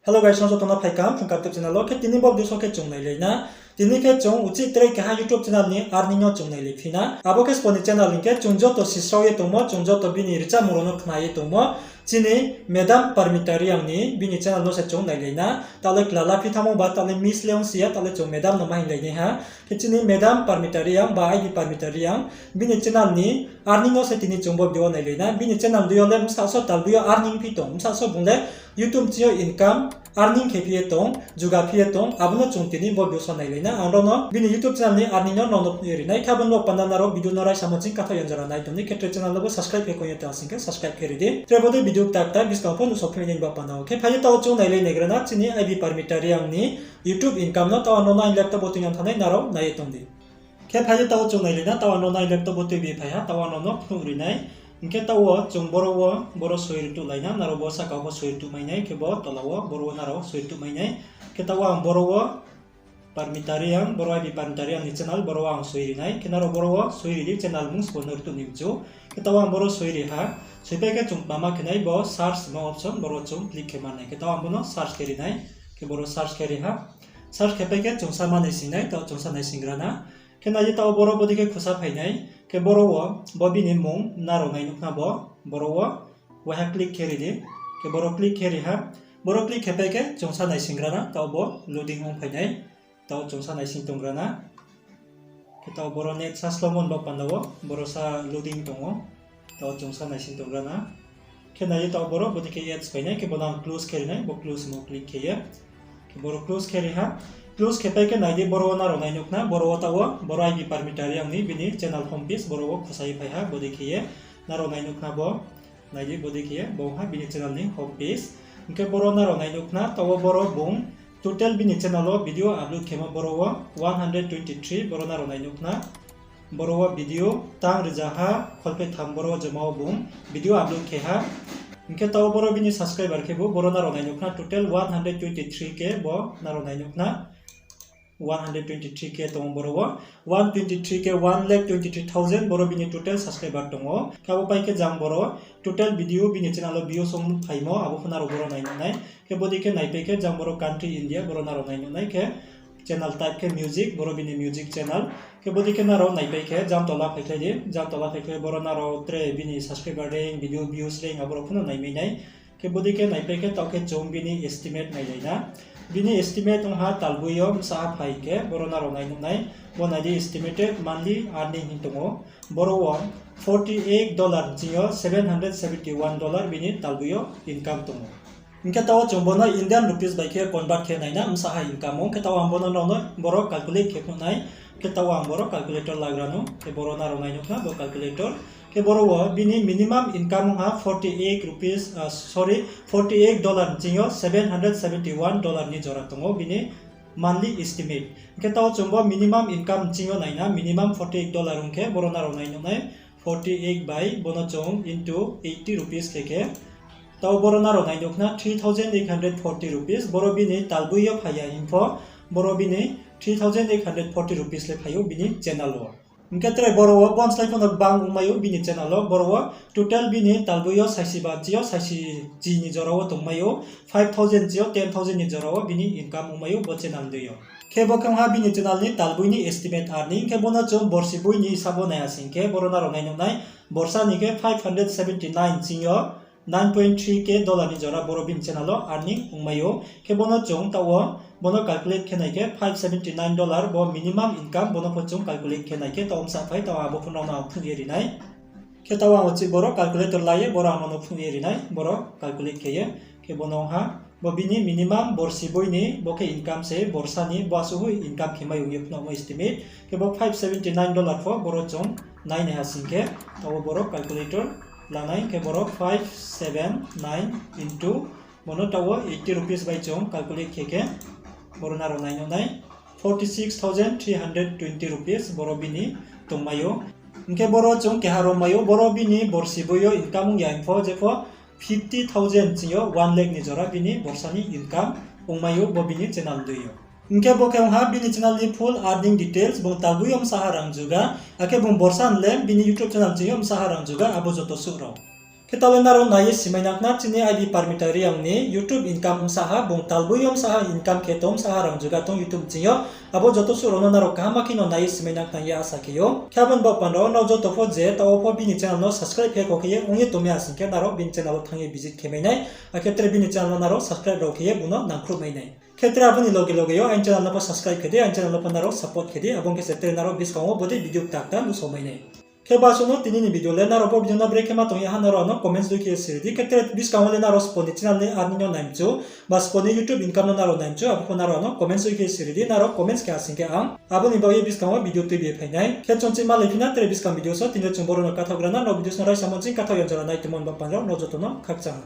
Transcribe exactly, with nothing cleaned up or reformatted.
Hello guys, no joto no phai kaham Phrung Kha YouTube channel wo. Khe tini bo video so khe chung nailai na. Tini khe chung uchih tre keha YouTube channel ni earning no chung nailai phi na. Abo khe sbo ni channel hing khe chung joto sisrao ye tongmo, chung joto bini rchamo rao no khna ye tongmo. Chini Madam Parmita Reang ni bini channel no se chung nailai na. Taoh le klala phi thanngmo ba, taoh le miss le ong si ya, taoh le chung madam no ma hinglai nai ha. Khe chini Madam Parmita Reang ba I B Parmita Reang, bini channel ni earning no se tini chung bo video wo nailai na. Bini channel dei yo le bsa so talboi yo earning phi tong, bsa so bung le YouTube ching yo income, earning khe phi ye tong, juga phi ye tong, abo no chung tini bo video so nailai na. Ang rao no bini YouTube channel ni earning no nrao no phnuh ye ri nai. Khe abo ni bo panda nrao video no raisamo ching kathaoh yang jora nai tong di, khe tre channel no bo subscribe khe kong ye tong sing khe subscribe khe ri di. Tre bo dei video kta kta buskang pho nuhsao phi nai ni bo panda wo. Khe phai di taoh chung nailai naigra na chini I B Parmita Reang ni YouTube income no. Taoh ang rao no aini laptop wo tuinang thanng nai, nrao nai ye tong di. Khe phai di taoh chung nailai na, taoh ang rao no aini laptop wo tuibi phai ha, taoh ang rao no phnuh ri nai. Hing khe taoh wo chung boro wo, boro soi rtuhlai na, nrao bo saka pho soi rtuh mai nai, khe bo tola wo, boro wo nrao soi rtuh mai nai. Khe taoh wo ang boro wo Parmita Reang, boro I B Parmita Reang ni channel, boro wo ang soi ri nai. Khe nrao boro wo soi ri di, channel mung sbo no rtuh ni mchu. Khe taoh wo ang boro soi ri ha. Soipai khe chung tma ma khe nai, bo search mo option, boro chung click khe ma nai. Khe taoh ang bo no search khe ri nai. Khe boro search khe ri ha. Search khe pai khe chung sa ma naising nai, taoh chung sa naisinggra na. Khe nai di taoh boro bodei khe khusa phai nai. Khe boro wo, bo bini mung nrao nai nuh khna bo, boro wo, waiha click khe ri di. Khe boro click khe ri ha. Boro click khe pai khe chung sa naisinggra na, taoh bo loading ong phai nai. Taoh chung sa naising tonggra na. Khe taoh boro net sa slow mo ni bo panda wo, boro sa loading tong ou. Taoh chung sa naising tonggra na. Khe nai di taoh boro bodei khe ads phai nai, khe bo no ang close khe ri nai, bo close mo click khe ye. Khe boro close khe ri ha. Close khe pai khe nai di boro wo nrao nai nuh khna, boro wo taoh wo, boro I B Parmita Reang ni bini channel home page, boro wo khusa ye phai ha, bodei khe ye. Nrao nai nuh khna bo, nai di bodei khe ye, bo ong ha bini channel ni home page. Hing khe boro nrao nai nuh khna, taoh wo boro bung total bini channel wo video upload khemo boro wo one hundred twenty three, boro nrao nai nuh khna. Boro wo video tang rzaha kholpheh tham boro wo joma wo bung video upload khe ha. Hing khe taoh wo boro bini subscriber khe bo, boro nrao nai nuh khna total one hundred twenty three K bo nrao nai nuh khna. One hundred twenty three K tong ou boro wo. One twenty three K, one lakh twenty three thousand boro bini total subscriber tong ou. Khe abo pai khe jang boro total video bini channel wo views ong phaimo, abo pho nrao boro nai nuh nai. Khe bodei khe naipai khe jang boro country India, boro nrao nai nuh nai khe channel type khe music, boro bini music channel. Khe bodei khe nrao naipai khe jang tola phaikhlai di, jang tola phaikhlai boro nrao tre bini subscriber reing, video views reing, abo rao pho no naimai nai. Khe bodei khe naipai khe taoh khe chung bini estimate nailai na. Bini estimate ong ha talboi yo bsa ha phai khe boro nrao nai nuh nai. Bo nai di estimated monthly earning hing tong ou. Boro wo forty eight dollar ni ching yo seven hundred seventy one dollar bini talboi yo income tong ou. Hing khe taoh wo chung bo no Indian rupees bai khe convert khe nai na, bsa ha income ong. Khe taoh ang bo no nrao no boro calculate khe phnuh nai. Khe taoh ang boro calculator lagra nou. Khe boro nrao nai nuh khna bo calculator. Khe boro wo bini minimum income ong ha forty eight rupees, sorry, forty eight dollar ni ching yo seven hundred seventy one dollar ni jora tong ou bini monthly estimate. Hing khe taoh chung bo minimum income ni ching yo nai na, minimum forty eight dollar ong khe boro nrao nai nuh nai, forty eight bai bo no chung into eighty rupees khe khe, taoh boro nrao nai nuh khna three thousand eight hundred forty rupees, boro bini talboi yo phai ya hing pho, boro bini three thousand eight hundred forty rupees le phai ou bini channel wo. Hing khe tre boro wo bonslái pho no gbang ongmai ou bini channel wo, boro wo total bini talboi yo saisi ba chi yo saisi chi ni jora wo tongmai ou, five thousand chi yo ten thousand ni jora wo bini income ongmai ou bo channel dei yo. Khe bo khe ong ha bini channel ni talboi ni estimate earning, khe bo no chung borsi boi ni hisab wo nai ha sing khe boro nrao nai nuh nai, borsa ni khe five hundred seventy nine ching yo nine point three K dollar ni jora boro bini channel wo earning ongmai ou. Khe bo no chung taoh wo, bo no calculate khe nai khe five seventy nine dollar bo minimum income, bo no pho chung calculate khe nai khe taoh bsa phai, taoh abo pho nrao no ang phnuh ye ri nai. Khe taoh ang uchih boro calculator la ye boro ang no phnuh ye ri nai, boro calculate khe ye. Khe bo no ong ha, bo bini minimum borsi boi ni, bo khe income se borsa ni, bo asuh income khe mai ong ye phnuhmo estimate. Khe bo five seventy nine dollar pho boro chung nai nai ha sing khe, taoh wo boro calculator la nai khe boro five seven nine into bo no taoh wo eighty rupees bai chung calculate khe khe, boro nrao nai nuh nai, forty six thousand three hundred twenty rupees boro bini tongmai ou. Hing khe boro chung keha rom mai ou, boro bini borsi boi yo income ong ya hing pho, jepho fifty thousand ching yo one lakh ni jora bini borsa ni income ongmai ou bo bini channel dei yo. Hing khe bo khe ong ha bini channel ni full earning details, bung talboi yo bsa ha rang juga, akhe bung borsa ni le bini YouTube channel ching yo bsa ha rang juga, abo joto suh rao. Khe taoh le nrao nai ye simai nang khna chini aidi Parmita Reang ni YouTube income bsa ha, bung talboi yo bsa ha income khe tong, bsa ha rang juga tong YouTube ching yo. Abo joto suh rao no nrao kaham khe no nai ye simai nang khna ye asa khe ou. Khe abo ni baoh panda wo nrao joto pho je taoh wo pho bini channel no subscribe khe kho khe ye ong ye tongmai ya sing khe nrao bini channel wo thanng ye visit khe mai nai. Akhe tre bini channel no nrao subscribe rao khe ye bung no nangkhruh mai nai. Khe tre abo ni loge loge yo aini channel no pho subscribe khe di, aini channel no pho nrao support khe di, abo ong khe se tre nrao buskang wo bodei video kta kta nuhsao mai nai. Khe basuh no tini ni video le nrao bo video no brekhe ma tong ye ha nrao ano comments dui khe ye siri di. Khe tre buskang wo le nrao sbo ni channel ni earning no nai mchu, ba sbo ni YouTube income no nrao nai mchu, abo pho nrao ano comments dui khe ye siri di, nrao comments khe ha sing khe ang abo ni baoh ye buskang wo video tuibi ye phai nai. Khe chung chih ma lai phi na tre buskang video so, tini le chung boro no kathaoh gra na, nrao videos no raisa mo ching kathaoh ya jora nai tongmo ni baoh panda wo nrao joto no khakchang.